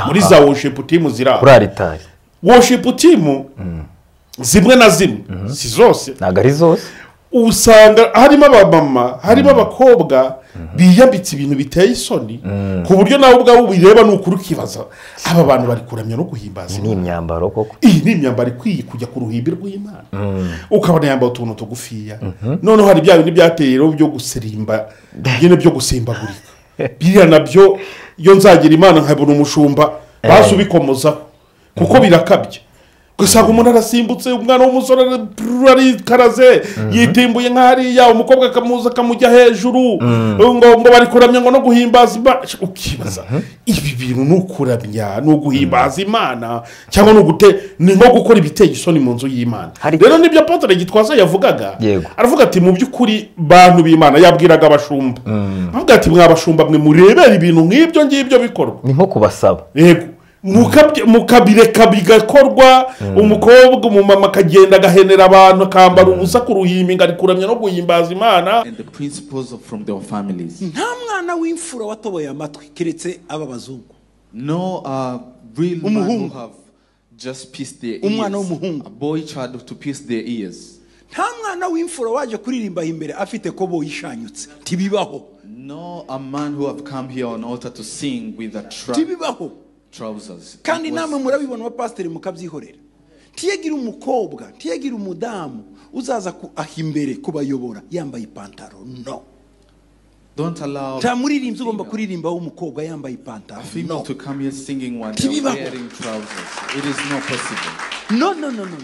Muri za worship team zira kuri aritari worship team zimwe na zimwe, si zose, ntabwo ari zose, usanga harimo abamama, harimo abakobwa biyambitse ibintu biteye isoni, ku buryo nawe ubwawe ubireba ni ukuri ukibaza aba bantu bari kuramya no guhimbaza. Ni imyambaro koko, iyi ni imyambaro ikwiye kujya ku ruhimbi rw'Imana. Ukabona yambaye utuntu tugufiya, noneho hari bya bindi byateye rero byo gusirimba nyine byo gusimbagurika, biriya nabyo iyo nzagira Imana nkabona umushumba bazi ubikomozaho kuko birakabye. Ugasanga umuntu arasimbutse, umwana w'umusore arikaraze yitimbuye nk'hariya, umukobwa akamuza akamujya hejuru, ngo bari kuramya ngo no guhimbaza Imana. Ukibaza ibi bintu ni ukuramya, ni uguhimbaza Imana, cyangwa ni nko gukora ibiteye isoni mu nzu y'Imana. Rero nibyo Apotre Gitwaza yavugaga, aravuga ati mu by'ukuri bantu b'Imana, yabwiraga abashumba, avuga ati mwabashumba mwe murebera ibintu nk'ibyo ngibyo bikorwa, ni nko kubasaba. Yego, mukabireka bigakorwa. Umukobwa umumama akagenda agahenera abantu, akambara ubusa ku ruhimbi ngo ari kuramya no guhimbaza Imana. Nta mwana w'imfura watoboye amatwi keretse aba bazungu. Umuhungu, umwana w'umuhungu, nta mwana w'imfura waje kuririmba imbere afite kobo yishanyutse, ntibibaho. Ntibibaho. Kandi namwe murabibona abapasiteri mukabyihorera. Ntiyagira umukobwa, ntiyagira umudamu uzaza aho imbere kubayobora yambaye ipantaro. No. Nta muririmbyi ugomba kuririmba w'umukobwa yambaye ipantaro. No. Ntibibaho. No, no, no, no.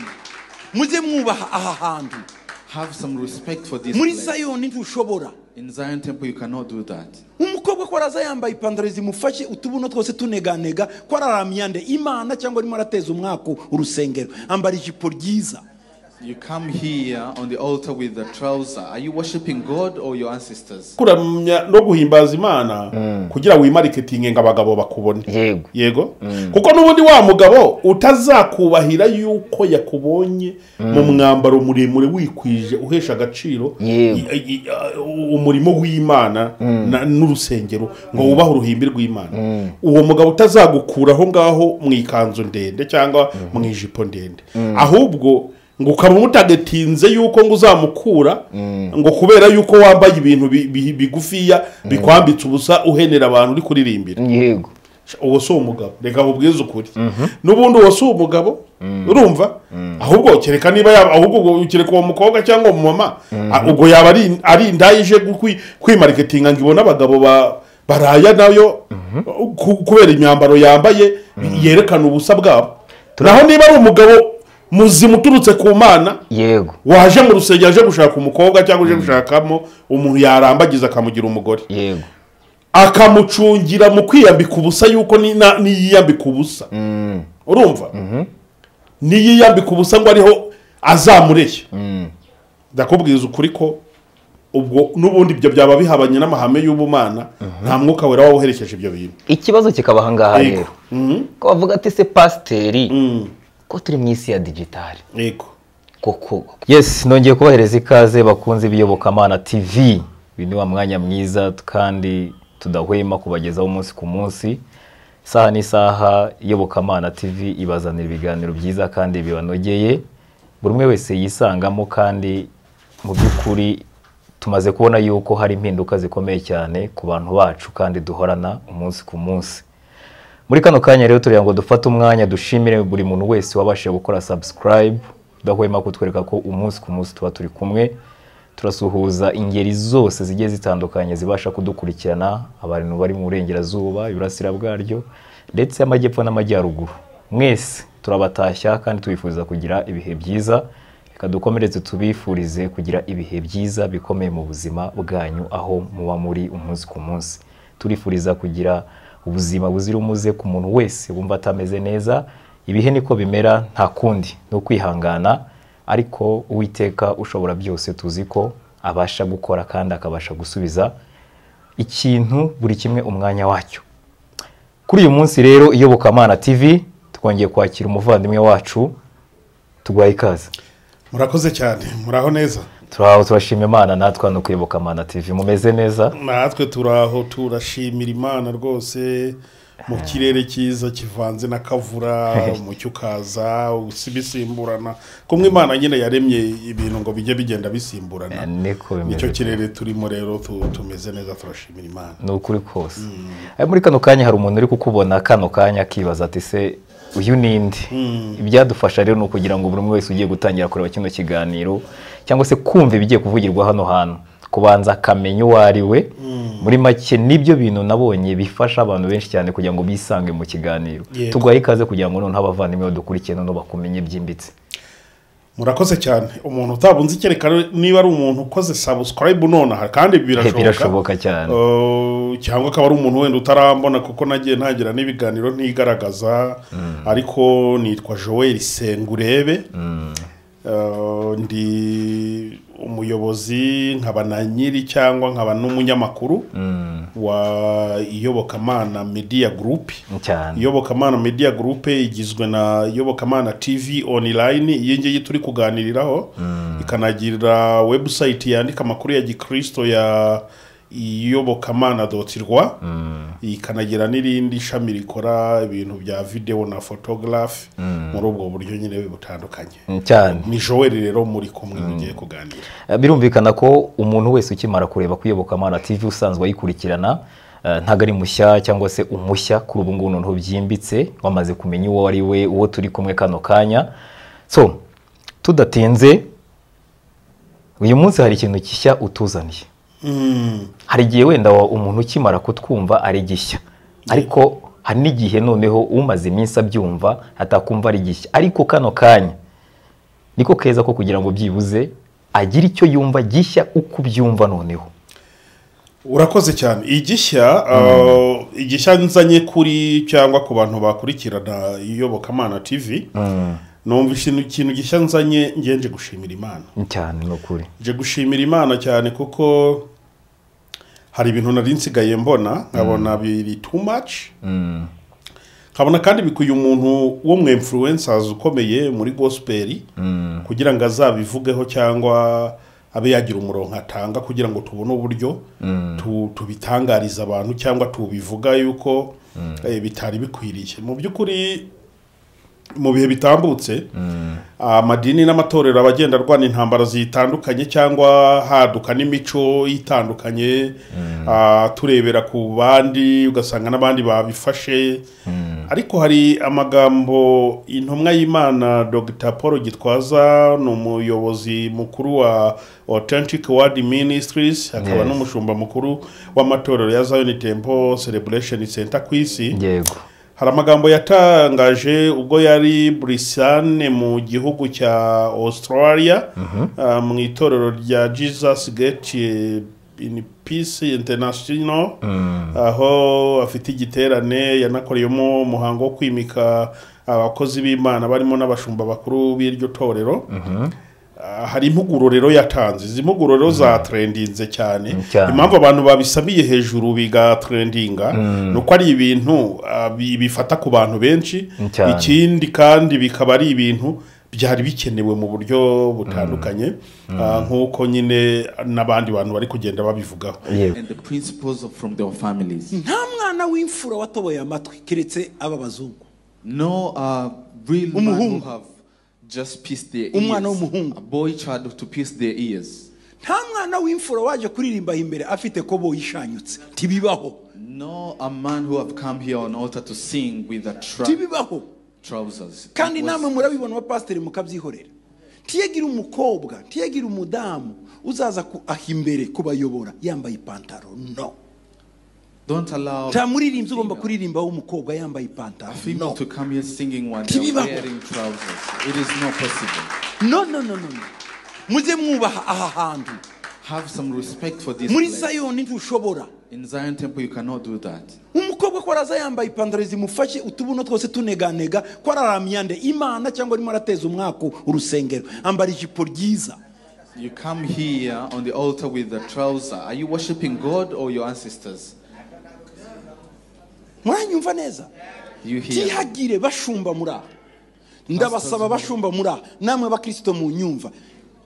Mujye mwubaha aha hantu. Muri Sayoni ntushobora. In Zion Temple you cannot do that. Umukobwa ko araza yambaye ipantaro zimufashe utubuno twose tuneganega, ko araramyande Imana cyangwa arimo arateza umwako urusengero, ambara ijipo ryiza. You come here on the altar with the trouser. Are you worshiping God or your ancestors? Kuramya no guhimbaza Imana kugira wimariketinge ngo abagabo bakubone. Yego. Yego. Kuko nubundi wa mugabo utazakubahira yuko yakubonye mu mwambaro muremure wikwije uhesha agaciro umurimo w'Imana n'urusengero ngo wubahe uruhimbi rw'Imana. Uwo mugabo utazagukuraho ngaho mu ikanzu ndende cyangwa mu ijipo ndende, ahubwo ngo ukaba umutagetinze yuko ngo uzamukura ngo kubera yuko wambaye ibintu bigufiya bikwambitse ubusa uhenera abantu uri kuririmbira. Yego, uwo si umugabo, reka ubwize ukuri. N'ubundi uwo si umugabo, urumva? Ahubwo kereka niba yaba, ahubwo kereka uwo mukobwa cyangwa umumama, ubwo yaba ari indayije kwimariketinga ngo ibone abagabo baraya nayo kubera imyambaro yambaye yerekana ubusa bwabo. Naho niba ari umugabo muzima uturutse ku Mana, yego, waje mu rusengero aje gushaka umukobwa cyangwa uje gushakamo umuntu yarambagiza akamugira umugore, yego, akamucungira mu kwiyambika ubusa yuko niyambika ubusa, urumva, niyambika ubusa ngo ariho azamureshya. Ndakubwiza ukuri ko ubwo n'ubundi ibyo byaba bihabanye n'amahame y'ubumana, nta mwuka wera wawoherekeje ibyo bintu. Ikibazo kikaba aha ngaha rero, ko bavuga ati se pasiteri ko turi mu isi ya digitali. Yego. Koko. Yes, nongeye kubahereza ikaze bakunze Iyobokamana TV. Uyu ni wa mwanya mwiza kandi tudahwema kubagezaho umunsi ku munsi. Isaha n'isaha Iyobokamana TV ibazanira ibiganiro byiza kandi bibanogeye. Buri umwe wese yisangamo, kandi mu by'ukuri tumaze kubona yuko hari impinduka zikomeye cyane ku bantu bacu kandi duhorana umunsi ku munsi. Muri kano kanya rero turira ngo dufate umwanya dushimire buri muntu wese wabashije gukora subscribe, udahwema kutwereka ko umunsi ku munsi tuba turi kumwe. Turasuhuza ingeri zose zigiye zitandukanye zibasha kudukurikirana, abantu bari mu burengerazuba, iburasira bwaryo, ndetse amajyepfo n'amajyaruguru. Mwese turabatashya kandi tubifuza kugira ibihe byiza. Reka dukomereze tubifurize kugira ibihe byiza bikomeye mu buzima bwanyu aho muba muri umunsi ku munsi. Turifuriza kugira ubuzima buzira umuze ku muntu wese wumva atameze neza. Ibihe niko bimera, nta kundi no kwihangana, ariko Uwiteka ushobora byose tuzi ko abasha gukora kandi akabasha gusubiza ikintu buri kimwe umwanya wacyo. Kuri uyu munsi rero Iyobokamana TV twongeye kwakira umuvandimwe wacu, tuguhaye ikaze. Murakoze cyane, muraho neza. Turaho, turashima Imana natwe hano ku Iyobokamana TV. Mumeze neza? Natwe turaho, turashimira Imana rwose. Mu kirere cyiza kivanze n'akavura, umucyo ukaza usibisimburana, kumwe Imana nyine yaremye ibintu ngo bijye bigenda bisimburana. Nicyo kirere turimo rero, tumeze neza, turashimira Imana. Ni ukuri kose. Muri kano kanya hari umuntu uri kukubona kano kanya akibaza ati se uyu ninde? Ibyadufasha rero ni ukugira ngo buri umwe wese ugiye gutangira kureba kino kiganiro cyangwa se kumva ibigiye kuvugirwa hano hantu, kubanza akamenya uwo ari we. Muri make nibyo bintu nabonye bifasha abantu benshi cyane kugira ngo bisange mu kiganiro. Tuguhaye ikaze kugira ngo noneho abavandimwe badukurikiye noneho bakumenye byimbitse. Murakoze cyane. Umuntu utabunze icyerekana niba ari umuntu ukoze subscribe nonaha, kandi birashoboka cyane, cyangwa akaba ari umuntu wenda utarambona kuko nagiye ntagira n'ibiganiro ntigaragaza, ariko nitwa Joel Sengurebe. Ndi umuyobozi nkaba na nyiri cyangwa nkaba n'umunyamakuru wa Iyobokamana Media Group. Iyobokamana Media Group igizwe na Iyobokamana TV online, iyi ngiyi turi kuganiriraho, ikanagira website yandika amakuru ya Gikristo ya iyobokamana.rwa, ikanagira n'irindi shami rikora ibintu bya video na photography muri ubwo buryo nyine butandukanye cyane. Ni Joel rero muri kumwe mugiye kuganira. Birumvikana ko umuntu wese ukimara kureba ku Iyobokamana TV usanzwe ayikurikirana ntago ari mushya cyangwa se umushya kuri ubu ngubu noneho byimbitse wamaze kumenya uwo ari we, uwo turi kumwe kano kanya. So tudatinze, uyu munsi hari ikintu gishya utuzaniye. Hari igihe wenda umuntu ukimara kutwumva ari gishya, ariko hari n'igihe noneho umaze iminsi abyumva atakumva ari gishya, ariko kano kanya niko keza ko kugira ngo byibuze agire icyo yumva gishya uko ubyumva noneho. Urakoze cyane. Igishya igishya nzanye kuri cyangwa ku bantu bakurikirana Iyobokamana TV, numva ikintu gishya nzanye ngenje gushimira Imana cyane. Nukuri nje gushimira Imana cyane kuko hari ibintu nari nsigaye mbona nkabona biri too much, nkabona kandi bikuye umuntu wo mu influencers ukomeye muri gospel kugira ngo azabivugeho cyangwa abe yagira umurongo atanga kugira ngo tubone uburyo tubitangariza abantu cyangwa tubivuga yuko bitari bikwiriye. Mu by'ukuri mu bihe bitambutse amadini n'amatorero abagenda arwana intambara zitandukanye cyangwa haduka n'imico itandukanye, turebera ku bandi ugasanga n'abandi babifashe. Ariko hari amagambo intumwa y'Imana Dr. Paul Gitwaza, ni umuyobozi mukuru wa Authentic Word Ministries, akaba n'umushumba mukuru w'amatorero ya Zion Temple Celebration Center ku isi. Yego. Hari amagambo yatangaje ubwo yari Brisbane mu gihugu cya Australia, mu itorero rya Jesus Gate in Peace International, aho afite igiterane yanakoreyemo umuhango wo kwimika abakozi b'Imana barimo n'abashumba bakuru b'iryo torero. Hari impuguro rero yatanze, izi mpuguro rero za trendinze cyane. Impamvu abantu babisamiye hejuru bigatrendinga nuko ari ibintu bifata ku bantu benshi, ikindi kandi bikaba ari ibintu byari bikenewe mu buryo butandukanye, nkuko nyine n'abandi bantu bari kugenda babivugaho. And the principles from their families. Nta mwana w'imfura watoboye amatwi keretse aba bazungu. No real man who have just pierced their ears. A boy child to pierce their ears. Nta mwana w'imfura waje kuririmba imbere afite kobo yishanyutse. Tibibaho. No a man who have come here on altar to sing with a Tibibaho. trousers. Kandi namwe murabibona abapasiteri mukabyihorera. Ntiyagira umukobwa, ntiyagira umudamu uzaza aho imbere kubayobora yambaye ipantaro. No. Don't allow nta muririmbyi ugomba kuririmba w'umukobwa yambaye ipantaro. No. To come here singing while they are wearing trousers. It is not possible. No, no, no, no. Muze mwubaha aha hantu. Have some respect for this Muri place. Zion ntushobora. In Zion Temple you cannot do that. Umukobwa ko araza yambaye ipantaro zimufashe utubuno twose tuneganega ko araramyande Imana cyangwa arimo arateza umwako urusengero, ambara ijipo ryiza. You come here on the altar with the trouser. Are you worshiping God or your ancestors? Muranyumva neza? You hear? Tihagire bashumba muri aha. Ndabasaba bashumba muri aha namwe abakristo mu nyumva,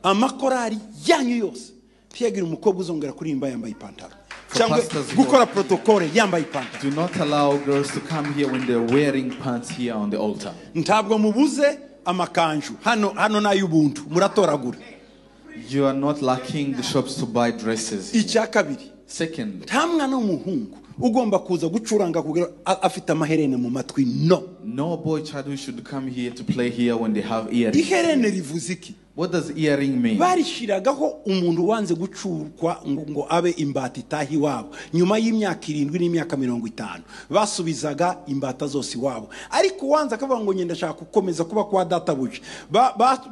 amakorari yanyu yose ntiyagire umukobwa uzongera kuririmba yambaye ipantaro Cyangwa gukora protocole yambaye ipantaro. Do not allow girls to come here when they're wearing pants here on the altar. Ntabwo mubuze amakanju hano hano nay'ubuntu muratoragura. You are not lacking the shops to buy dresses. Icya kabiri. Secondly, nta mwana w'umuhungu ugomba kuza gucuranga kugira afite amaherene mu matwi. No. No boy child who should come here to play here when they have earrings. Iherene rivuze iki? What does earring mean? Barishiragaho umuntu wanze gucurwa ngo abe imbata itahi iwabo. Nyuma y'imyaka 7 n'imyaka 50 basubizaga imbata zose iwabo. Ariko wanze akavuga ngo ngenda shaka gukomeza kuba kwa databuja,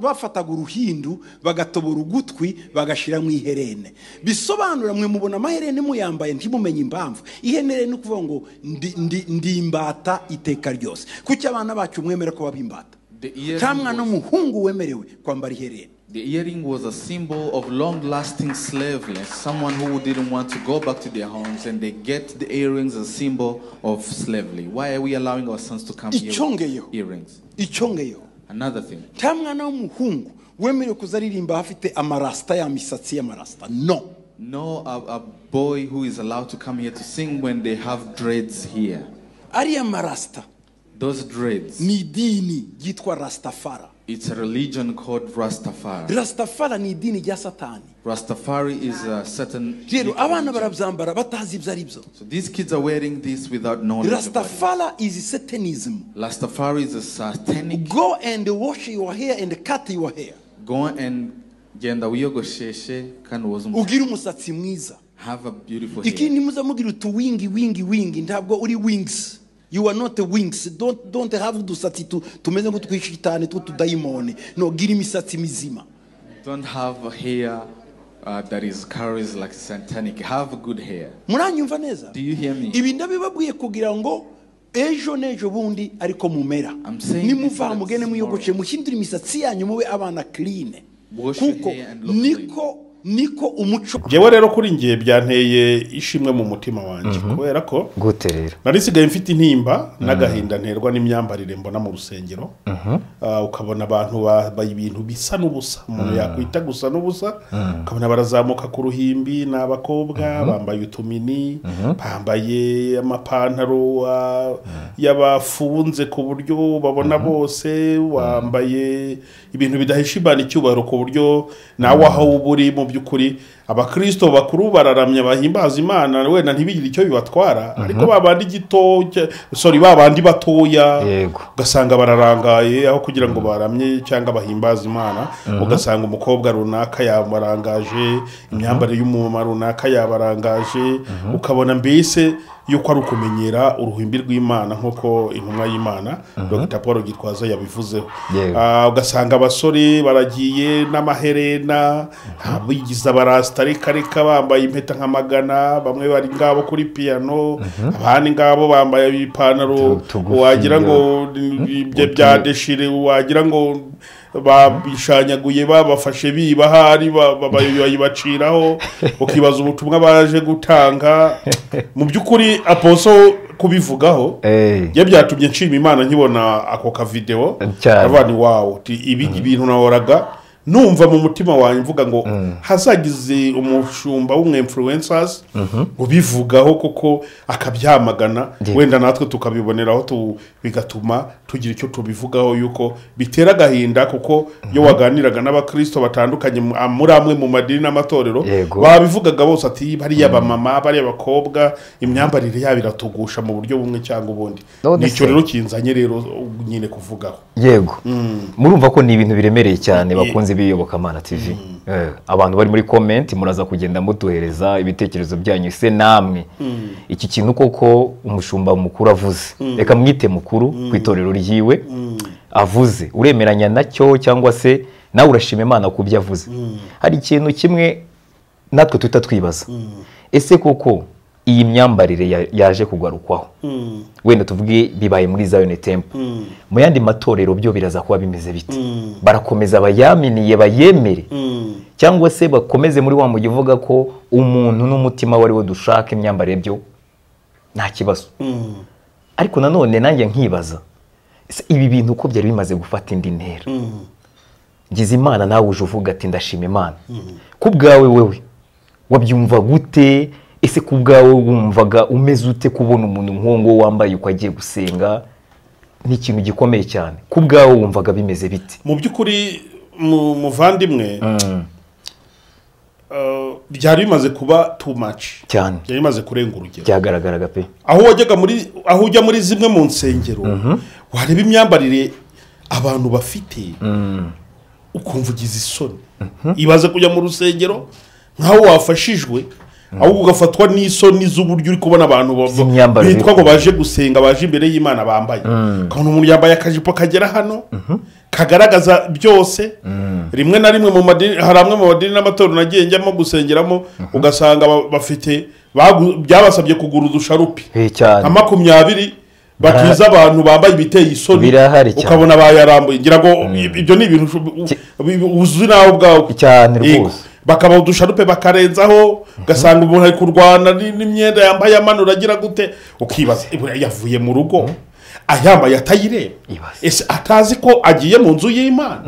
bafataga uruhindu bagatobora ugutwi bagashira mu iherene. Bisobanura mwe mubona amaherene muyambaye ntimumenye impamvu. Iherene ni kuvuga ngo ndi imbata iteka ryose. Kuki abana bacu mwemera ko babimbata? The earring was a symbol of long-lasting slavery, someone who didn't want to go back to their homes, and they get the earrings as a symbol of slavery. Why are we allowing our sons to come here with earrings? Another thing. No. No, a boy who is allowed to come here to sing when they have dreads here. Those dreads. Ni dini yitwa Rastafari. It's a religion called Rastafari. Rastafari ni dini ya Satani. Rastafari is a certain. Rero abana barabyambara batazi ibyo aribyo. So these kids are wearing this without knowledge. Rastafari is Satanism. Rastafari is a satanic. Go and wash your hair and cut your hair. Go and genda wiyogosheshe kandi woze umusatsi. Ugire umusatsi mwiza. Have a beautiful hair. Ikindi muza mugira utu wingi wingi wingi, ntabwo uri wings. You are not the wings. Don't have udusatsi tumeze nk'utwishitane tw'utudayimoni. No, gira imisatsi mizima. Don't have a hair that is carries like satanic. Have good hair. Muranyumva neza? Do you hear me? Ibi ndabibabwiye kugira ngo ejo nejo bundi ariko mumera. Nimuva mugene muyogoshe muhindure imisatsi yanyu mube abana clean. Kuko niko umuco. Jewe rero kuri ngiye byanteye ishimwe mu mutima wanjye kubera ko gute rero narisigaye mfite intimba n'agahinda nterwa n'imyambarire mbona mu rusengero. Ukabona abantu babaye ibintu bisa n'ubusa, umuntu yakwita gusa n'ubusa, ukabona barazamuka ku ruhimbi n'abakobwa bambaye utumini, bambaye amapantaro yabafunze ku buryo babona bose, wambaye ibintu bidahisha Imana icyubahiro ku buryo nawe aho uburi mu byukuri abakristo bakuru bararamya bahimbaza Imana wenda ntibigire icyo bibatwara, ariko babandi gito sorry babandi batoya ugasanga bararangaye aho kugira ngo baramye cyangwa bahimbaza Imana. Ugasanga umukobwa runaka yabarangaje, imyambarire y'umumama runaka yabarangaje, ukabona mbese yuko ari ukumenyera uruhimbi rw'Imana nkuko intumwa y'Imana Dr Paul Gitwaza yabivuzeho. Ugasanga abasore baragiye n'amaherena bigiza barasta reka bambaye impeta nka magana, bamwe bari ngabo kuri piano, abandi ngabo bambaye ibipantaro wagira ngo bya deshire, wagira ngo babishanyaguye babafashe biba hari bayibaciraho, ukibaza ubutumwa baje gutanga. Mu byukuri aposo kubivugaho ye byatumye nshima Imana nkibona ako ka video abandi wow ibi ibintu nahoraga numva mu mutima wanjye mvuga ngo hazagize umushumba w'umwe influencers ubivugaho koko akabyamagana, wenda natwe tukabiboneraho bigatuma tugira icyo tubivugaho yuko bitera agahinda, kuko iyo waganiraga n'abakristo batandukanye muri amwe mu madini n'amatorero babivugaga bose ati bariya bamama bariya bakobwa imyambarire yabo iratugusha mu buryo bumwe cyangwa ubundi. Nicyo rero kinzanye rero nyine kuvugaho. Yego, murumva ko ni ibintu biremereye cyane bakunze b'iyobokamana TV. Abantu bari muri comment muraza kugenda muduhereza ibitekerezo byanyu se namwe iki kintu koko umushumba mukuru avuze, reka mwite mukuru ku itorero ryiwe avuze, uremeranya nacyo cyangwa se nawe urashima Imana ku byo avuze? Hari ikintu kimwe natwe tuta twibaza, ese koko iyi myambarire yaje kugarukwaho wenda tuvuge bibaye muri Zion Temple, mu yandi matorero byo biraza kuba bimeze bite? Barakomeza bayaminiye bayemere cyangwa se bakomeze muri wa mujyi uvuga ko umuntu n'umutima wari wo dushaka imyambarire byo nta kibazo? Ariko nanone nanjye nkibaza ibi bintu uko byari bimaze gufata indi ntera. Ngize Imana nawe uje uvuga ati ndashima Imana, ku bwawe wewe wabyumva gute? Ese ku bwawe wumvaga umeze ute kubona umuntu nk'uwo wambaye uko agiye gusenga? Ni ikintu gikomeye cyane. Ku bwawe wumvaga bimeze bite? Mu by'ukuri muvandimwe, byari bimaze kuba too much cyane, byari bimaze kurenga urugero, byagaragaraga pe. Aho wajyaga muri, aho ujya muri zimwe mu nsengero, wareba imyambarire abantu bafite, ukumva ugize isoni. Ibaze kujya mu rusengero nkaho wafashijwe, ahubwo ugafatwa n'isoni z'uburyo uri kubona abantu bitwa ngo baje gusenga, baje imbere y'Imana bambaye. Ukabona umuntu yambaye akajipo kagera hano, kagaragaza byose. Rimwe na rimwe mu madini, hari amwe mu madini n'amatorero nagiye njyamo gusengeramo, ugasanga bafite byabasabye kugura udusharupi nka 20 bakiza abantu bambaye ibiteye isoni, ukabona bayarambuye. Ngira ngo ibyo ni ibintu uzi nawe ubwawe cyane rwose. Bakaba udusharupe bakarenzaho, ugasanga umuntu ari kurwana n'imyenda yambaye amanura agira gute, ukibaza yavuye mu rugo ayambaye atayireba, ese atazi ko agiye mu nzu y'Imana?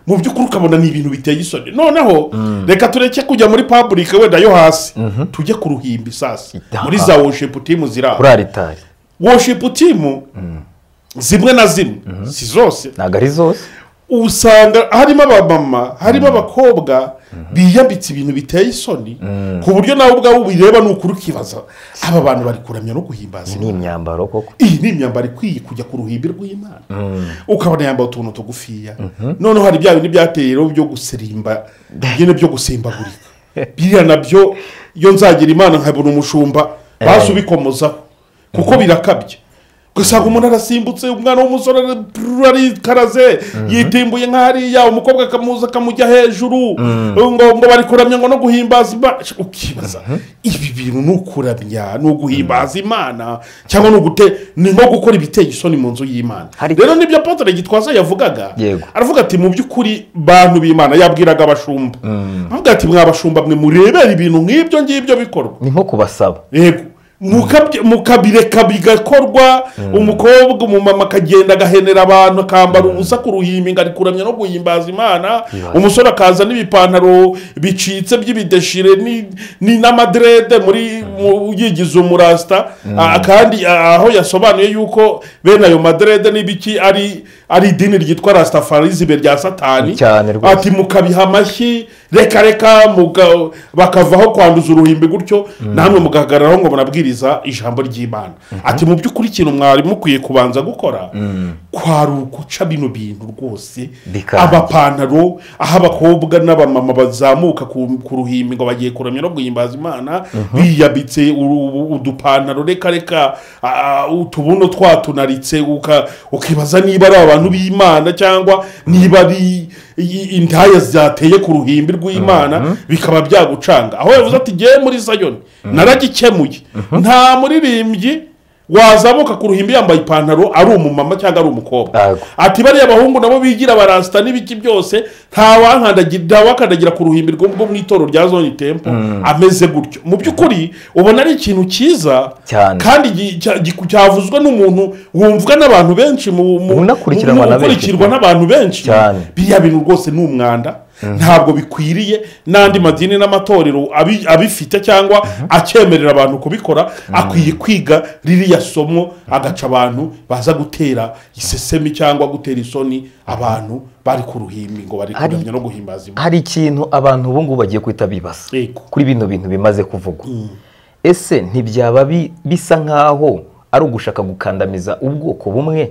Mu by'ukuri ukabona ni ibintu biteye isoni. Noneho reka tureke kujya muri public wenda yo hasi, tujye ku ruhimbi sasa muri za worship team zira kuri altari. Worship team zimwe na zimwe, si zose, ntabwo ari zose, usanga harimo abamama, harimo abakobwa biyambitse ibintu biteye isoni, ku buryo nawe ubwawe ubireba ni ukuri ukibaza aba bantu bari kuramya no guhimbaza. Ni imyambaro koko, iyi ni imyambaro ikwiye kujya ku ruhimbi rw'Imana. Ukabona yambaye utuntu tugufiya. Noneho hari bya bindi byateye rero byo gusirimba, nyine byo gusimbagurika. Biriya nabyo iyo nzagira Imana nkabona umushumba basubikomozaho, kuko birakabye. Ugasanga umuntu arasimbutse, umwana w'umusore arikaraze, yitimbuye nk'hariya, umukobwa akamuza akamujya hejuru, ngo bari kuramya ngo no guhimbaza Imana. Ukibaza ibi bintu ni ukuramya, ni uguhimbaza Imana, cyangwa ni nko gukora ibiteye isoni mu nzu y'Imana? Rero nibyo Apotre Gitwaza yavugaga, aravuga ati mu by'ukuri bantu b'Imana, yabwiraga abashumba, avuga ati mwabashumba mwe murebera ibintu nk'ibyo ngibyo bikorwa, ni nko kubasaba. Yego, mukabireka bigakorwa. Umukobwa umumama akagenda agahenera abantu, akambara ubusa ku ruhimbi ngo ari kuramya no guhimbaza Imana. Umusore akaza n'ibipantaro bicitse by'ibideshire n'amadrede muri yigize umurasta, kandi aho yasobanuye yuko bene ayo madrede n'ibiki ari idini ryitwa Rastafarisme rya Satani. Ati mukabiha amashyi, reka reka bakavaho kwanduza uruhimbi gutyo, namwe mugahagararaho ngo munabwiriza ijambo ry'Imana. Ati mu by'ukuri ikintu mwari mukwiye kubanza gukora kwari uguca bino bintu rwose, abapantaro aho abakobwa n'abamama bazamuka ku ruhimbi ngo bagiye kuramya no guhimbaza Imana, biyabitse udupantaro reka reka, utubuno twatunaritse, ukibaza niba ari abantu b'Imana cyangwa niba ari indaya zateye ku ruhimbi rw'Imana, bikaba byagucanga. Aho yavuze ati ngiye muri Zayoni naragikemuye, nta muririmbyi wazamuka ku ruhimbi yambaye ipantaro ari umumama cyangwa ari umukobwa. Ati bariya abahungu nabo bigira barasta n'ibiki byose, nta wakandagira ku ruhimbi rwo mu itorero rya Zone Temple ameze gutyo. Mu by'ukuri ubona ari ikintu cyiza kandi cyavuzwe n'umuntu wumvwa n'abantu benshi, ukurikirwa n'abantu benshi. Biriya bintu rwose ni umwanda, ntabwo bikwiriye. N'andi madini n'amatorero abifite cyangwa akemerera abantu kubikora akwiye kwiga ririya somo, agaca abantu baza gutera isesemi cyangwa gutera isoni abantu bari ku ruhimbi ngo bari kuramya no guhimbaza Imana. Hari ikintu abantu ubu ngubu bagiye kwita bibaza kuri bino bintu bimaze kuvugwa. Ese ntibyaba bisa nkaho ari ugushaka gukandamiza ubwoko bumwe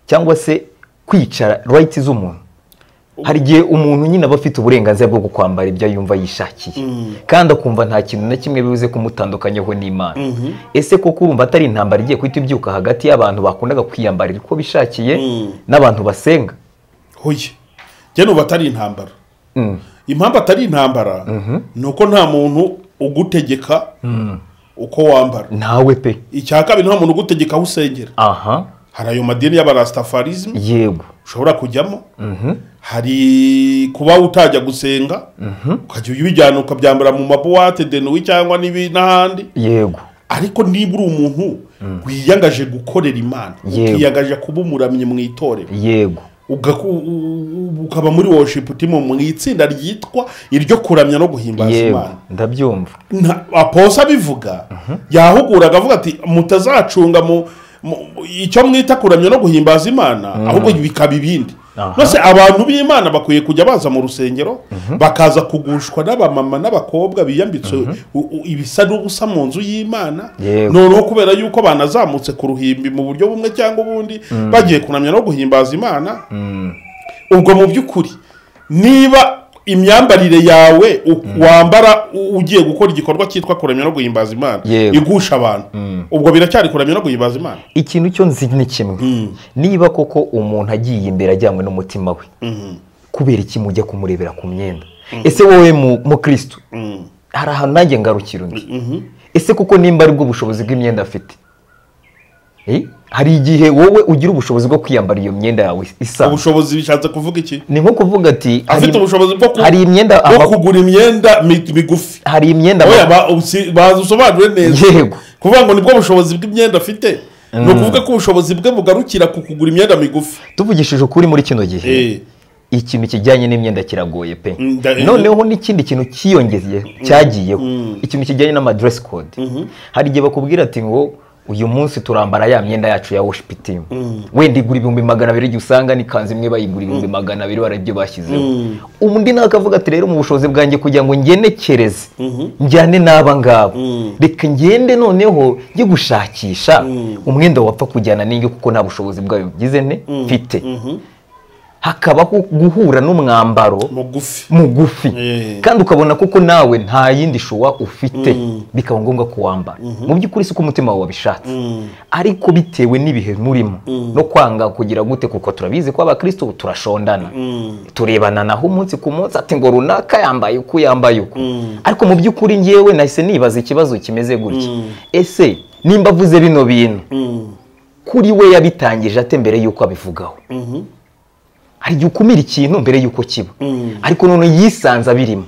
cyangwa se kwicara right z'umuntu? Hari igihe umuntu nyine aba afite uburenganzira bwo kwambara ibyo yumva yishakiye, kandi akumva nta kintu na kimwe bibuze kumutandukanyaho n'Imana. Ese koko urumva atari intambara igiye guhita ibyuka hagati y'abantu bakundaga kwiyambarira uko bishakiye n'abantu basenga? Hoye, njye numva atari intambara. Impamvu atari intambara ni uko nta muntu ugutegeka uko wambara, ntawe pe. Icya kabiri, nta muntu ugutegeka aho usengera. Hari ayo madini y'abarastafarisme, yego, ushobora kujyamo. Hari kuba utajya gusenga, ukajya ubijyana ukabyambara mu mabuwate de nuit cyangwa n'ahandi. Yego. Ariko niba uri umuntu wiyangaje gukorera Imana, ukiyangaje kuba umuramyi mu itorero, yego, Ukaba muri worship team mu itsinda ryitwa iryo kuramya no guhimbaza Imana. Ndabyumva. Aposa bivuga yahuguraga avuga ati mutazacunga mu icyo mwita kuramya no guhimbaza Imana ahubwo bikaba ibindi. Nose abantu b'Imana bakwiye kujya baza mu rusengero bakaza kugushwa n'abamama n'abakobwa biyambitse ibisa n'ubusa mu nzu y'Imana, noneho kubera yuko banazamutse ku ruhimbi mu buryo bumwe cyangwa ubundi bagiye kunamya no guhimbaza Imana. Ubwo mu by'ukuri niba imyambarire yawe wambara ugiye gukora igikorwa cyitwa kuramya no guhimbaza Imana igusha abantu, ubwo biracyari kuramya no guhimbaza Imana? Ikintu cyo nzi ni kimwe, niba koko umuntu agiye imbere ajyanywe n'umutima we, kubera iki mujya kumurebera ku myenda? Ese wowe mu Kristo hari ahantu nanjye ngarukira undi? Ese kuko nimba ari bwo bushobozi bw'imyenda afite, hari igihe wowe ugira ubushobozi bwo kwiyambara iyo myenda yawe isa. Ubushobozi bishatse kuvuga iki? Ni nko kuvuga ati afite ubushobozi bwo hari imyenda bwo kugura imyenda migufi, hari imyenda oya bazusobanure neza. Yego, kuvuga ngo nibwo bushobozi bw'imyenda afite ni ukuvuga ko ubushobozi bwe bugarukira ku kugura imyenda migufi. Tuvugishije ukuri muri kino gihe ikintu kijyanye n'imyenda kiragoye pe. Noneho n'ikindi kintu cyiyongeye cyagiyeho, ikintu kijyanye n'ama dress code. Hari igihe bakubwira ati ngo uyu munsi turambara ya myenda yacu ya worship team, wenda igura 200,000, igihe usanga ni kanzu imwe bayigura 200,000 barabyo bashyizeho. Undi nawe akavuga ati rero mu bushobozi bwanjye kugira ngo ngenekereze njyane n'aba ngabo, reka ngende noneho njye gushakisha umwenda wapfa kujyana n'inyo kuko nta bushobozi bwayo bgize ne mfite. Hakabaho guhura n'umwambaro mugufi kandi ukabona kuko nawe nta yindi shuwa ufite, bikaba ngombwa kuwambara. Mu by'ukuri si ko umutima wawe wabishatse, ariko bitewe n'ibihe murimo no kwanga kugira gute, kuko turabizi ko abakristo turashondana, turebana naho umunsi ku munsi ati ngo runaka yambaye uku yambaye uku. Ariko mu by'ukuri ngewe nahise nibaza ikibazo kimeze gutya: ese nimba avuze bino bintu kuri we yabitangije ate mbere yuko abivugaho? Hari igihe ukumira ikintu mbere yuko kiba, ariko none yisanze abirimo.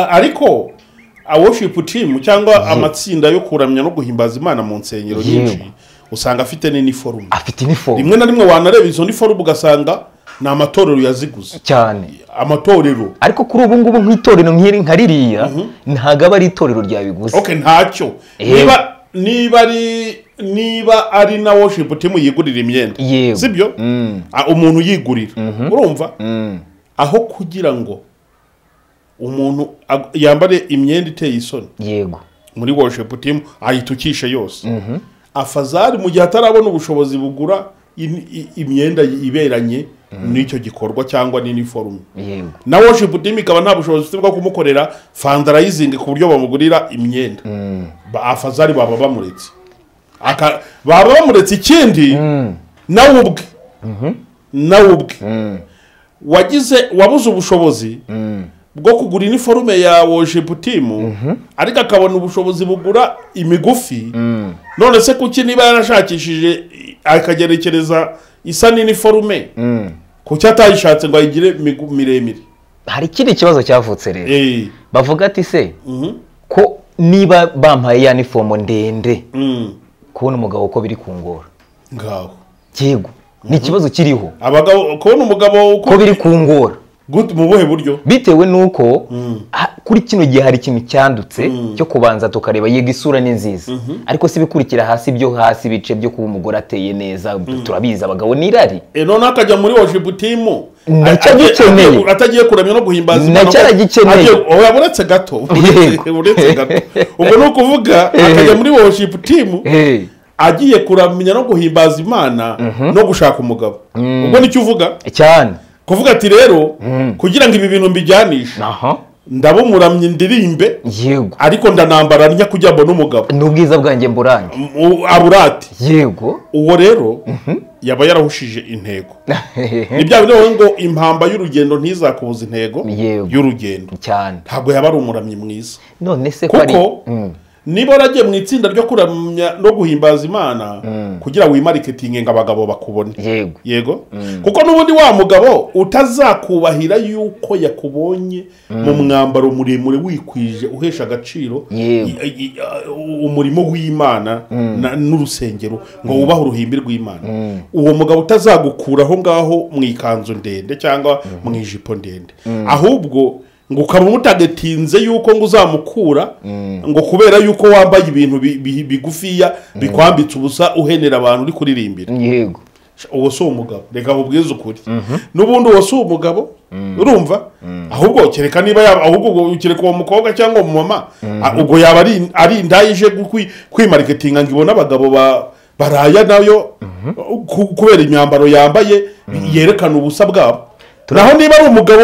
Ariko worship team cyangwa amatsinda yo kuramya no guhimbaza Imana mu nsengero nyinshi usanga afite n'iniforume, afite iniforume. Rimwe na rimwe wanareba izo niforume ugasanga ni amatorero yaziguze cyane, amatorero. Ariko kuri ubu ngubu nk'itorero nk'iri nka ririya ntago aba ari itorero ryabiguze. Okay, ntacyo. Niba ari na worship team yigurira imyenda, sibyo? Umuntu yigurira, urumva? Aho kugira ngo umuntu yambare imyenda iteye isoni, yego, muri worship team ayitukishe yose, afazari mu gihe atarabona ubushobozi bugura imyenda iberanye n'icyo gikorwa cyangwa n'iniforume, na worship team ikaba nta bushobozi bwo kumukorera fundraising ku buryo bamugurira imyenda, afazari baba bamuretse. Baba bamuretse. Ikindi nawe ubwe wagize wabuze ubushobozi bwo kugura iniforume ya worship team, ariko akabona ubushobozi bugura imigufi. None se kuki niba yarashakishije akagerekereza isa n'iniforume, kuki atayishatse ngo ayigire miremire? Hari ikindi kibazo cyavutse rero, bavuga ati se ko niba bampaye ya nifomo ndende kubona umugabo uko biri kungora. Ngaho yego, ni ikibazo kiriho. Abagabo kubona umugabo uko biri kungora gute mu buhe buryo? Bitewe nuko kuri kino gihe hari ikintu cyandutse cyo kubanza tukareba yego isura ni nziza, ariko si bikurikira hasi byo hasi bice byo kuba umugore ateye neza, turabizi abagabo nirari. None akajya muri worship team nacyo atagiye kuramya no guhimbaza Imana, nacyo oya buretse gato, buretse gato. Ubwo no kuvuga akajya muri worship team agiye kuramya no guhimbaza Imana no gushaka umugabo. Ubwo nicyo uvuga cyane, kuvuga ati rero kugira ngo ibi bintu mbijyanishe ndabumuramye ndirimbe, yego, ariko ndanambara njya kujya mbona umugabo n'ubwiza bwanjye mburange aburate. Yego, uwo rero yaba yarahushije intego. Ni bya bindi ngo impamba y'urugendo ntizakubuza intego y'urugendo cyane. Ntabwo yaba ari umuramyi mwiza. None se kuko Niba waragiye mu itsinda ryo kuramya no guhimbaza Imana kugira wimariketinge ngo abagabo bakubone, yego yego, kuko n'ubundi wa mugabo utazakubahira yuko yakubonye mu mwambaro muremure wikwije uhesha agaciro Yego. umurimo w'Imana n'urusengero ngo wubahe uruhimbi rw'Imana, uwo mugabo utazagukura aho ngaho mu ikanzu ndende cyangwa mu ijipo ndende, ahubwo ngo ukaba umutagetinze yuko ngo uzamukura ngo kubera yuko wambaye ibintu bigufiya bikwambitse ubusa uhenera abantu uri kuririmbira, yego, uwo si umugabo. Reka nkubwize ukuri, n'ubundi uwo si umugabo, urumva? Ahubwo kereka niba yaba, ahubwo kereka uwo mukobwa cyangwa umumama, ubwo yaba ari indaya ije kwimariketinga ngo ibone abagabo baraya nayo kubera imyambaro yambaye yerekana ubusa bwabo. Naho niba ari umugabo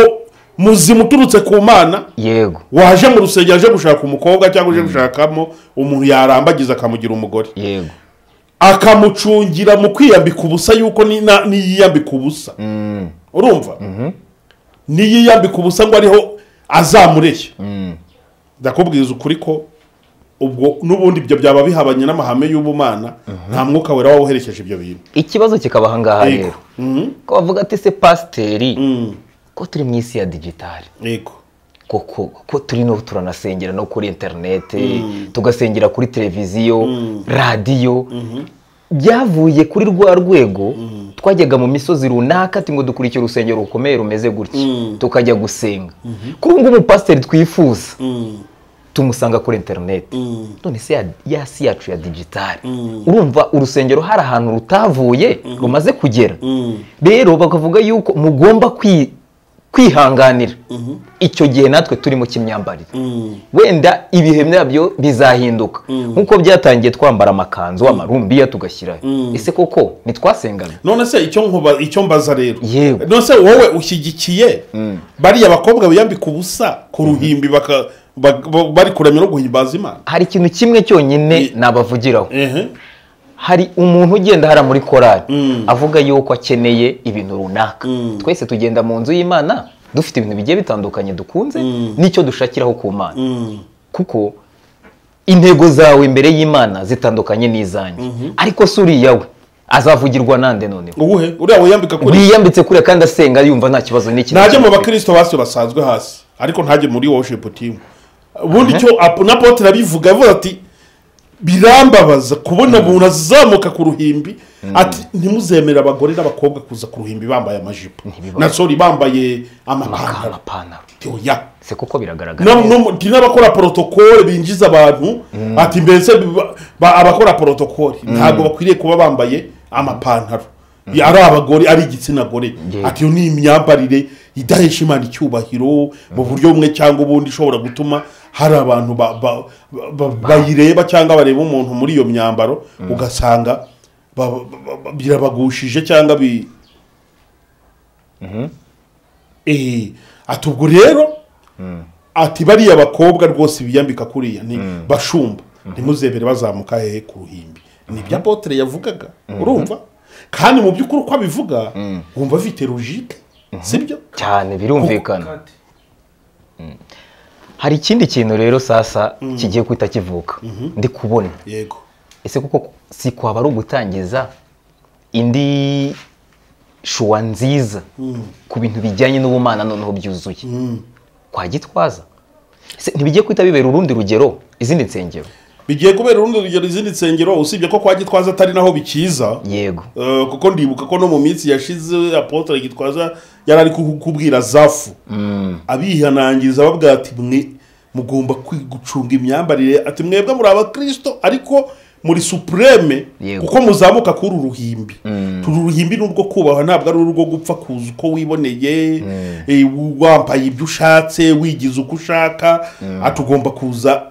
muzima uturutse ku Mana, yego, waje mu rusengero aje gushaka umukobwa cyangwa uje gushakamo umuntu yarambagiza akamugira umugore, yego, akamucungira mu kwiyambika ubusa yuko niyiyambika ubusa, urumva, niyiyambika ubusa ngo ariho azamureshya, ndakubwiza ukuri ko ubwo n'ubundi ibyo byaba bihabanye n'amahame y'ubumana, nta mwuka wera wawuherekeje ibyo bintu. Ikibazo kikaba aha ngaha Yego. rero, ko bavuga ati se pasiteri, ko turi mu isi ya digitali, yego, koko ko turi no turanasengera no kuri interineti, tugasengera kuri televiziyo, radiyo, byavuye kuri rwa rwego twajyaga mu misozi runaka ati ngo dukurikire urusengero rukomeye rumeze gutya, tukajya gusenga. Kuri ubu ngubu umupasiteri twifuza tumusanga kuri interineti. None se ya si yacu ya digitali, urumva urusengero hari ahantu rutavuye rumaze kugera. Rero bakavuga yuko mugomba kwihanganira icyo gihe natwe turimo cy'imyambarire, wenda ibihe byabyo bizahinduka nkuko byatangiye twambara amakanzu amarumbiya tugashyirayo. Ese koko ntitwasengaga? None se icyo mbaza rero, Yego. none se wowe ushyigikiye bariya bakobwa biyambika ubusa ku ruhimbi bari kuramya no guhimbaza Imana? Hari ikintu kimwe cyonyine nabavugiraho. Hari umuntu ugenda hara muri korali avuga yuko akeneye ibintu runaka. Twese tugenda mu nzu y'Imana dufite ibintu bigiye bitandukanye dukunze n'icyo dushakiraho ku Mana, kuko intego zawe imbere y'Imana zitandukanye n'izanjye. Ariko si uriya we azavugirwa nande noneho? Uwuhe? Uriya wiyambika kuri wiyambitse kuriya kandi asenga yumva nta kibazo n'iki. Ntajye mu bakristo basi basanzwe hasi, ariko ntajye muri worship team. Ubundi icyo na Apotre abivuga avuga ati birambabaza kubona umuntu azamuka ku ruhimbi ati ntimuzemere abagore n'abakobwa kuza ku ruhimbi bambaye amajipo na sorry bambaye amapantaro. Oya, se kuko biragaragara n'abakora protocole binjiza abantu ati mbese abakora protocole ntabwo bakwiriye kuba bambaye amapantaro, ari abagore ari igitsina gore. Ati iyo ni imyambarire idahesha Imana icyubahiro mu buryo bumwe cyangwa ubundi, ishobora gutuma hari abantu bayireba cyangwa bareba umuntu muri iyo myambaro ugasanga birabagushije cyangwa ati ubwo rero ati bariya bakobwa rwose biyambika kuriya ni bashumba, ntimuzebere bazamuka hehe ku ruhimbi. Ni ibyo Apotre yavugaga, urumva? Kandi mu by'ukuri uko abivuga wumva afite logique, sibyo? Cyane birumvikana. Hari ikindi kintu rero sasa kigiye kwita kivuka ndi kubona. Yego. Ese kuko si kwaba ari ugutangiza indi shuwa nziza ku bintu bijyanye n'ubumana noneho byuzuye kwa Gitwaza? Ese ntibigiye kwita bibera urundi rugero izindi nsengero? Bigiye kubera urundi rugero izindi nsengero, usibye ko kwa Gitwaza atari naho bikiza. Yego. Kuko ndibuka ko no mu minsi yashize Apotre Gitwaza yari ari kukubwira Zafu, abihanangiza babwira ati mwe mugomba gucunga imyambarire, ati mwebwe muri abakristo ariko muri supreme, kuko muzamuka kuri uruhimbi. Turi uruhimbi n'urwo kubahwa, ntabwo ari urwo gupfa kuza uko wiboneye, wambaye ibyo ushatse, wigize uko ushaka. Atugomba kuza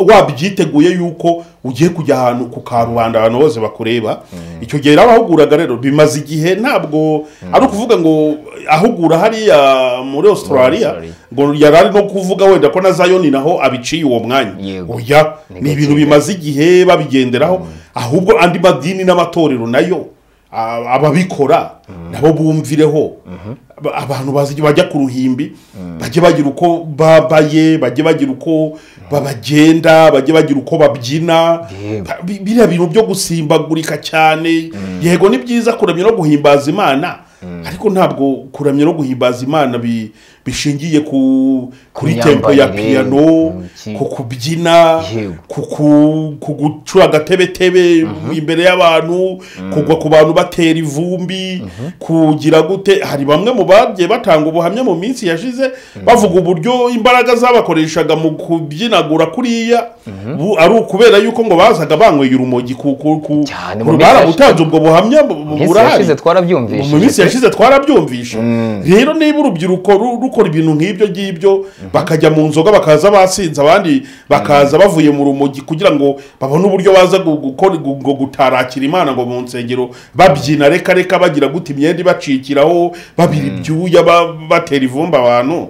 wabyiteguye yuko ugiye kujya ahantu ku karubanda abantu bose bakureba. Icyo gihe abahuguraga rero bimaze igihe, ntabwo ari ukuvuga ngo ahugura hariya muri Australia ngo yarari no kuvuga wenda ko na Zion naho abiciye uwo mwanya. Oya, ni ibintu bimaze igihe babigenderaho. Ahubwo andi madini n'amatorero nayo ababikora nabo bumvireho. Abantu bajya ku ruhimbi bajye bagira uko babaye, bajye bagira uko babagenda, bajye bagira uko babyina. Biriya bintu byo gusimbagurika cyane, yego ni byiza kuramya no guhimbaza Imana, ariko ntabwo kuramya no guhimbaza Imana bishingiye kuri tempo ya piano, ku kubyina, ku gucura agatebetebe imbere y'abantu, kugwa ku bantu batera ivumbi, kugira gute. Hari bamwe mu bagiye batanga ubuhamya mu minsi yashize bavuga uburyo imbaraga zabakoreshaga mu kubyinagura kuriya ari ukubera yuko ngo bazaga banyweye urumogi. Barabutanze ubwo buhamya burahari, mu minsi yashize twarabyumvishe. Rero niba urubyiruko rukora ibintu nk'ibyo ngibyo, bakajya mu nzoga bakaza basinze, abandi bakaza bavuye mu rumogi kugira ngo babone uburyo baza gukora gutarakira Imana ngo mu nsengero babyina reka reka, bagira gute, imyenda ibacikiraho, babira ibyuya, batera ivumba abantu.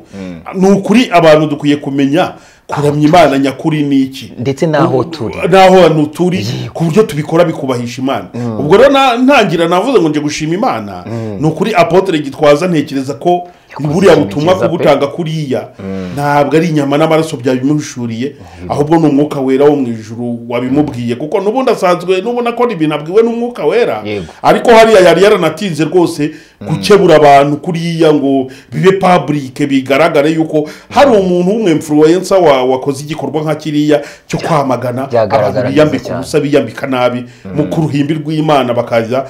Ni ukuri abantu dukwiye kumenya kuramya Imana nyakuri ni iki, ndetse naho turi, naho hantu turi, ku buryo tubikora bikubahisha Imana. Ubwo rero ntangira navuze ngo nje gushima Imana. Ni ukuri Apotre Gitwaza ntekereza ko buriya butumwa kubutanga kuriya ntabwo ari inyama n'amaraso byabimuhishuriye, ahubwo ni umwuka wera wo mu ijuru wabimubwiye, kuko n'ubundi asanzwe n'ubona ko ibintu abwiwe n'umwuka wera. Ariko hariya yari yaranatinze rwose gukebura abantu kuriya ngo bibe public, bigaragare yuko hari umuntu w'umwemfluencer wakoze igikorwa nka kiriya cyo kwamagana abantu biyambika ubusa, biyambika nabi mu kuruhimbi rw'Imana, bakaza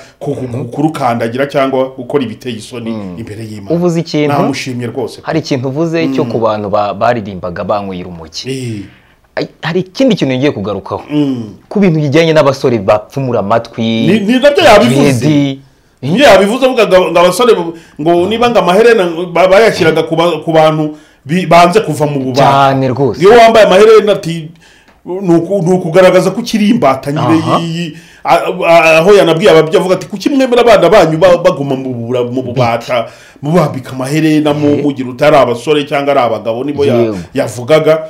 kurukandagira cyangwa gukora ibiteye isoni imbere y'Imana. Uvuze ikintu namushimye rwose. Hari ikintu uvuze cyo ku bantu baririmbaga banyweye urumogi. Hari ikindi kintu ngiye kugarukaho ku bintu bijyanye n'abasore bapfumura amatwi. Ni nabyo yabivuze. Niyo yabivuze avuga ngo abasore ngo niba ngo amaherena bayashyiraga ku bantu banze kuva mu bubata cyane rwose. Iyo wambaye amaherena ati ni ukugaragaza ko ukiri imbata nyine. Aho yanabwiye ababyeyi avuga ati kuki mwemera abana banyu baguma mu bubata, mubambika amaherena, mugira utari abasore cyangwa ari abagabo, nibo yavugaga.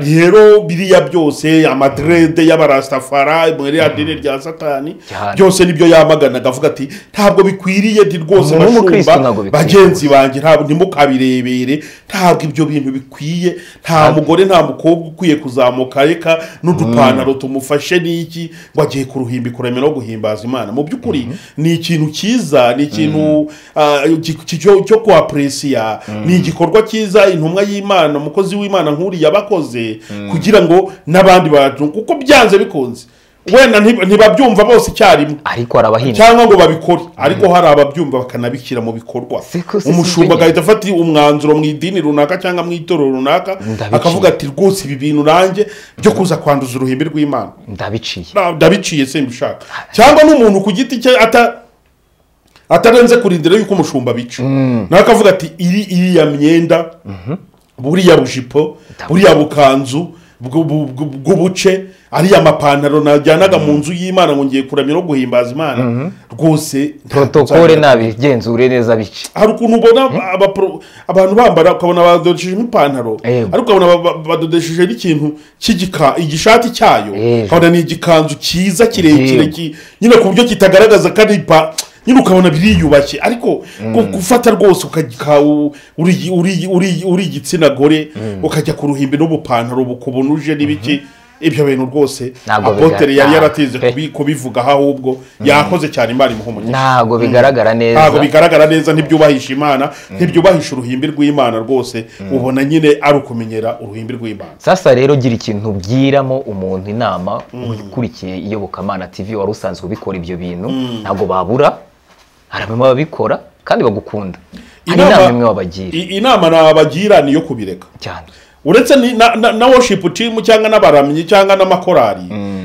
Rero biriya byose amadrede y'abarastafara muri ya dini rya Satani byose nibyo yamaganaga, avuga ati ntabwo bikwiriye ndi rwose bashumba bagenzi banjye, ntabwo ntimukabirebere, ntabwo ibyo bintu bikwiye, nta mugore nta mukobwa ukwiye kuzamuka reka n'udupantaro tumufashe n'iki ngo agiye ku ruhimbi kuramya no guhimbaza Imana. Mu by'ukuri ni ikintu cyiza, ni ikintu cyo kuapresiya, ni igikorwa cyiza intumwa y'Imana, umukozi w'Imana nkuri yabakoze kugira ngo n'abandi bantu, kuko byanze bikunze wenda ntibabyumva bose icyarimwe, ariko arabahinda cyangwa ngo babikore, ariko hari ababyumva bakanabishyira mu bikorwa. Umushumba agahita afata umwanzuro mu idini runaka cyangwa mu itorero runaka, akavuga ati rwose ibi bintu nanjye byo kuza kwanduza uruhimbi rw'Imana ndabiciye simbishaka. Cyangwa n'umuntu ku giti cye atarenze kurindira yuko umushumba bica, nawe akavuga ati iriya myenda, buriya bujipo, buriya bukanzu bw'ubuce, ariya mapantaro najyanaga mu nzu y'Imana ngo ngiye kuramya no guhimbaza Imana, rwose protokole nabigenzure neza bice. Hari ukuntu ubona abantu bambara ukabona badodesheje ipantaro, ariko ukabona badodesheje n'ikintu cy'igika igishati cyayo, ukabona ni igikanzu cyiza kirekire nyine ku buryo kitagaragaza ko ari nyine, ukabona biriyubashye. Ariko gufata rwose ukajya uri igitsina gore ukajya ku ruhimbi n'ubupantaro bukubonuje n'ibiki, ibyo bintu rwose Apotre yari yaratize kubivuga, ahubwo yakoze cyane. Imana imuha umugisha. Ntabwo bigaragara neza, ntabwo bigaragara neza, ntibyubahisha Imana, ntibyubahisha uruhimbi rw'Imana rwose. Ubona nyine ari ukumenyera uruhimbi rw'Imana. Sasa rero gira ikintu ubwiramo umuntu inama ukurikiye Iyobokamana TV wari usanzwe ubikora ibyo bintu, ntabwo babura, hari bamwe babikora kandi bagukunda. Hari inama imwe wabagira? Inama nabagira niyo kubireka cyane. Uretse na worship team cyangwa n'abaramyi cyangwa n'amakorari,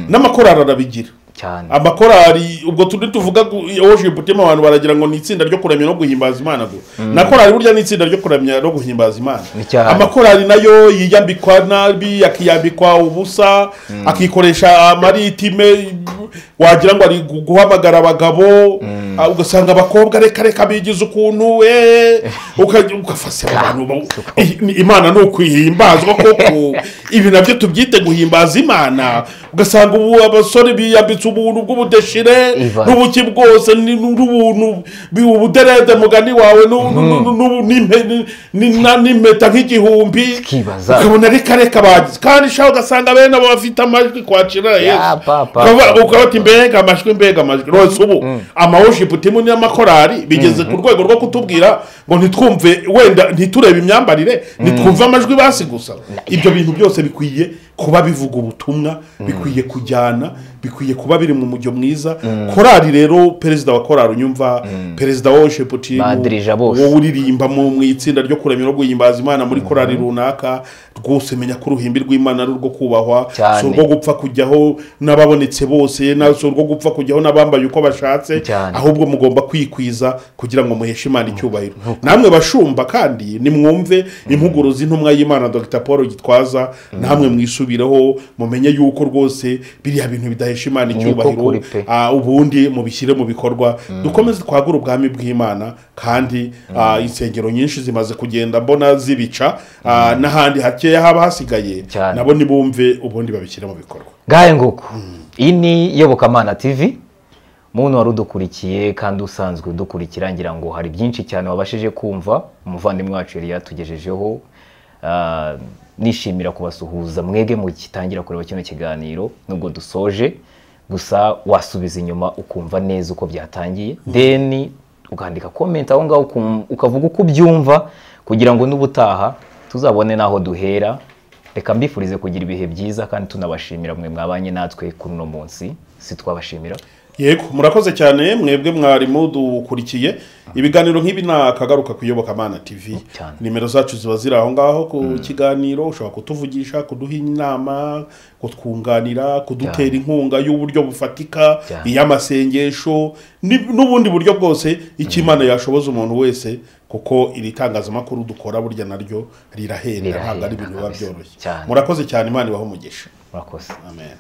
n'amakorari arabigira cyane. Amakorari ubwo turi tuvuga worship team abantu baragira ngo ni itsinda ryo kuramya no guhimbaza Imana go. Na korari burya ni itsinda ryo kuramya no guhimbaza Imana. Amakorari nayo yiyambikwa nabi, akiyambikwa ubusa, akikoresha amaritime wagira ngo ari guhamagara abagabo, ugasanga abakobwa reka reka bigize ukuntu ukafase abantu. Imana ni ukwihimbazwa koko, ibi nabyo tubyite guhimbaza Imana. Ugasanga ubu abasore biyambitse ubuntu bw'ubudeshire n'ubuki bwose n'ubuntu ubuderede mugani wawe n'impeta nk'igihumbi, ukabona reka reka bagize. Kandi shaho ugasanga bene abo bafite amajwi kwakira Yesu, ukabati mbega amajwi mbega amajwi. Rwose ubu ama worship team n'amakorari bigeze ku rwego rwo kutubwira ngo ntitwumve, wenda ntiturebe imyambarire, nitwumve amajwi basi gusa. Ibyo bintu byose bikwiye kuba bivuga ubutumwa, bikwiye kujyana, bikwiye kuba biri mu mujyo mwiza. Korari rero, perezida wa korari unyumva, perezida wa worship team, wowe uririmba mu itsinda ryo kuramya no guhimbaza Imana muri korari runaka, rwose menya ko uruhimbi rw'Imana ari urwo kubahwa, si urwo gupfa kujyaho n'ababonetse bose, si urwo gupfa kujyaho n'abambaye uko bashatse, ahubwo mugomba kwikwiza kugira ngo muheshe Imana icyubahiro. Namwe bashumba kandi nimwumve impuguro z'intumwa y'Imana Dr Paul Gitwaza, namwe mwisubireho, mumenye yuko rwose biriya bintu bidahesha Imana icyubahiro, ubundi mubishyire mu bikorwa, dukomeze twagure ubwami bw'Imana. Kandi insengero nyinshi zimaze kugenda mbona zibica, n'ahandi hakeya haba hasigaye nabo nibumve ubundi babishyire mu bikorwa. Ngahe nguko, iyi ni Iyobokamana TV. Muntu wari udukurikiye kandi usanzwe udukurikira, ngira ngo hari byinshi cyane wabashije kumva umuvandimwe wacu yari yatugejejeho. Nishimira kubasuhuza mwege mugitangira kureba kino kiganiro, nubwo dusoje, gusa wasubiza inyuma ukumva neza uko byatangiye, then ukandika comment aho ngaho ukavuga uko ubyumva, kugira ngo n'ubutaha tuzabone naho duhera. Reka mbifurize kugira ibihe byiza, kandi tunabashimira mwe mwabanye natwe kuri uno munsi. Si twabashimira. Yego, murakoze cyane mwebwe mwari mudukurikiye. Ibiganiro nk'ibi nakagaruka ku Iyobokamana TV. Nimero zacu ziba ziri aho ngaho ku kiganiro, ushobora kutuvugisha, kuduha inama, kutwunganira, kudutera inkunga y'uburyo bufatika, iy'amasengesho n'ubundi buryo bwose icyo Imana yashoboza umuntu wese, kuko iri tangazamakuru dukora burya naryo rirahenda, ntabwo ari ibintu biba byoroshye. Murakoze cyane, Imana ibahe umugisha. Murakoze. Amen.